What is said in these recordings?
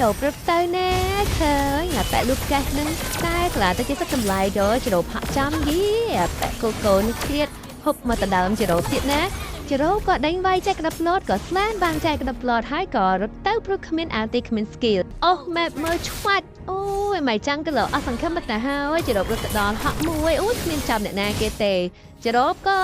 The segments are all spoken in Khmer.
ចូលព្រឹកទៅណាឃើញអាប៉ែលូកាសនឹងតែក្លាទៅជាសឹកចម្លែកដល់ជ្រោបហាក់ចាំយីអាប៉ែកូកូនេះឃ្លាតហុបមកដដើមជ្រោបទៀតណាជ្រោបក៏ដេញវាយចែកក្តាប់ឡតក៏ស្លានបានចែកក្តាប់ឡតហើយក៏រត់ទៅព្រោះគ្មានអាទីគ្មាន skill អូ map មើលឆ្វាច់អូយមិនចាំងក៏លោអស់សង្ឃឹមទៅហើយជ្រោបរត់ទៅដល់ហក់មួយអូយគ្មានចាប់អ្នកណាគេទេជ្រោបក៏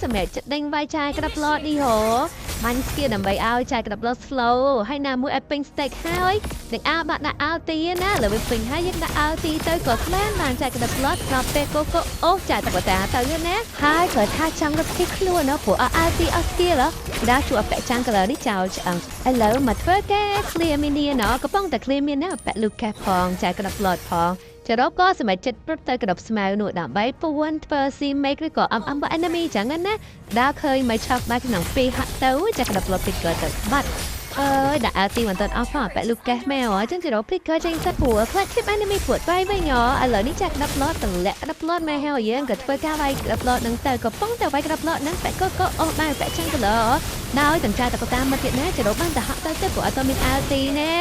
សម្រាប់ចិត្តដេញវាយចែកក្តាប់ឡតនេះហ៎បាញ់ skill ដើម្បីឲ្យចែកក្តាប់ឡត slow ហើយណាមួយឲ្យពេញ stack ហើយនឹងអើបាក់ដាក់ ulti ណាលើវាពេញហើយយើងដាក់ ulti ទៅក៏ស្លានបានចែកក្តាប់ឡតដល់ពេលកូកូអូចែកតកតាទៅណាហើយក៏ថាចង់រត់ភីខ្លួនណាព្រោះអត់ ulti អត់ skill ដល់ជួបពាក់ចាំង color នេះចោលឆ្អឹងឥឡូវមកធ្វើការ clear minion ណកំពុងតែ clear minion ណាពាក់ Lucas ផងចែកក្តាប់ lot ផងចរោបក៏សម្រាប់ចិត្តព្រឹកទៅក្តាប់ស្មៅនោះដើម្បីពួនធ្វើ C make ឬក៏ MM បើ enemy ចឹងណាដល់ឃើញមកឆាប់បាក់ក្នុងពីហាក់ទៅចាក់ក្តាប់ lot picker ទៅបាត់អើយដាក់ ulti មិនទាន់អស់ផងពាក់ Lucas មែអញ្ចឹងចរោប picker ចេញសិតព្រោះខ្លាច tip enemy ពួតវាយវិញអឥឡូវនេះចាក់ក្តាប់ lot តម្លាក់ក្តាប់ lot មកហើយយើងក៏ធ្វើការវាយក្តាប់ lot នឹងទៅកំពុងតែវាយក្តាប់ lot នឹងពាក់កូកូអូបានពាក់ចឹងទៅលើដោយទាំងចាយតកតាមមកទៀតណាចរោបបានតែហាក់ទៅទៅព្រោះអត់មាន ulti ណា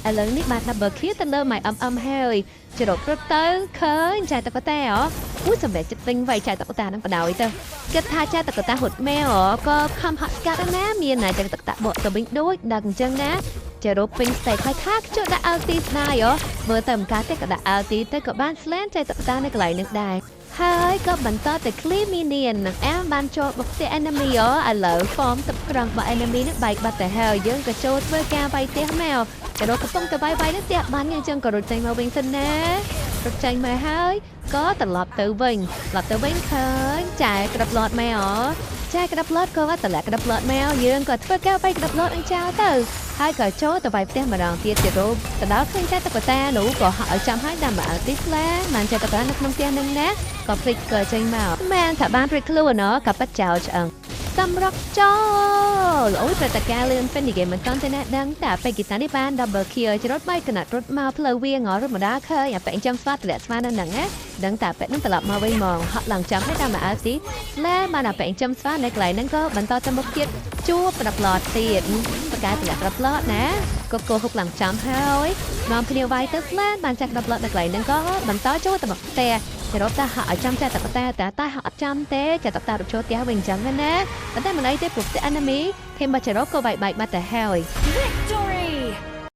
ឥឡូវនេះបាន double kill ទៅលើ my MM ហើយចរោបព្រឹកទៅឃើញចាយតកតាអអូសម្រាប់ចិត្តទិញវាយចាយតកតានឹងបដ ாய் ទៅគិតថាចាយតកតាហត់មែអក៏ខំហាក់ស្កាត់ណាមានណាចាយតកតាបកទៅវិញដូចដឹងអញ្ចឹងណាចរោបពេញស្តេកហើយថាខ្ជិលដាក់ ulti ស្ដាយអមើលទៅមិនកើតទេក៏ដាក់ ulti ទៅក៏បាន slam ចាយតកតានៅកន្លែងនឹងដែរហើយក៏បន្តទៅ clear minion នឹងអែមបានចូលបុកផ្ទះ enemy អឥឡូវ form ទឹកក្រងរបស់ enemy នឹងបែកបាត់ទៅហើយយើងក៏ចូលធ្វើការវាយផ្ទះមកក៏រកកំពុងទៅវាយវាយនឹងផ្ទះបានអញ្ចឹងក៏រត់ចេញមកវិញសិនណារត់ចេញមកហើយក៏ត្រឡប់ទៅវិញត្រឡប់ទៅវិញឃើញចែក្តាប់ឡតមកអចែក្តាប់ឡតក៏តម្លាក់ក្តាប់ឡតមកយើងក៏ធ្វើការវាយក្តាប់ឡតអញ្ចោលទៅហើយក៏ចូលទៅវាយផ្ទះម្ដងទៀតជារូបទៅដល់ឃើញចែតុក្កតានោះក៏ហក់ឲ្យចាំហើយតាមមកទីស្លាបានចែតុក្កតានៅក្នុងផ្ទះនឹងណាក៏ភ្លេចក៏ចេញមកមែនថាបានភ្លេចខ្លួនណក៏ប៉ាត់ចោលឆ្អឹងសម្រុកចូលអូយព្រឹត្តិការណ៍លឿនពេញនិយាយមិនតាន់ទេណាដឹងតែពេលហ្គីតានេះបាន double kill ចរត់បែកកណាត់រត់មកផ្លូវវាងរត់មកដល់ឃើញអាប៉ែងចាំស្វាតម្លាក់ស្វានៅហ្នឹងណាដឹងតែប៉ែនឹងត្រឡប់មកវិញហ្មងហក់ឡើងចាំឲ្យតាមមកអើស៊ីស្លែបានអាប៉ែងចាំស្វានៅកន្លែងហ្នឹងក៏បន្តទៅមុខទៀតជួបប្រប្លត់ទៀតបកកែតម្លាក់ប្រប្លត់ណាក៏កោហុកឡើងចាំហើយនាំគ្នាវាយទៅស្លែបានចាក់ double នៅកន្លែងហ្នឹងក៏បន្តចូលទៅមកផ្ទះចរត់តែហាក់ឲ្យចាំចាក់តកតាតែតែហាក់អត់ចាំទេចាក់តកតារត់ចូលផ្ទះវិញអញ្ចឹងណាប៉ុន្តែមិនអីទេព្រោះផ្ទះ enemy ធេមបចរោក៏វាយបែកបាត់ទៅហើយ។